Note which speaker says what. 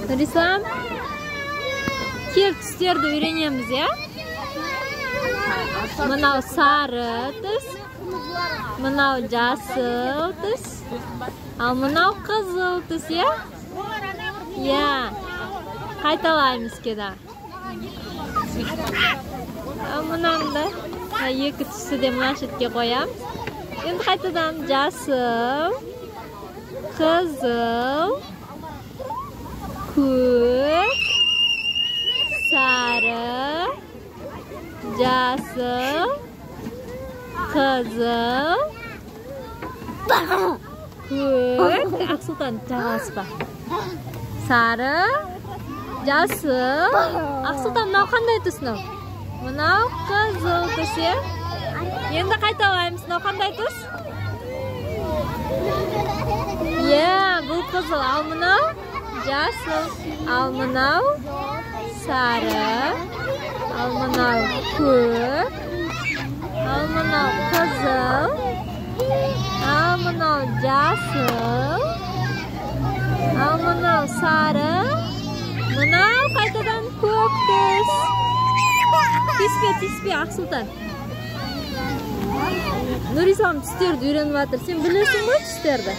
Speaker 1: Нұрислам, кел түстерді үйренеміз, иә? Мынау сары түс, мынау жасыл түс, ал мынау қызыл түс, иә? Иә. Қайталаймыз кеда. Ал мынаны да, екі түсті де мына шетке қоямыз. Енді қайтадан жасыл, қызыл, көк, сары, жасыл, қызыл, көк. Ақсұлтан, жағаласпа. Сары, жасыл. Ақсұлтан, мынау қандай түс мынау? Мынау қызыл түс, иә? Енді қайталаймыз. Мынау қандай түс? Иә, бұл қызыл. Ал мынау жасыл. Ал мынау сары. Ал мынау көк. Ал мынау қызыл. Ал мынау жасыл. Ал мынау сары. Мынау қайтадан көк түс. Тиіспе, тиіспе, Ақсұлтан. Нұрислам түстерді үйреніп жатыр. Сен білесің ғой түстерді?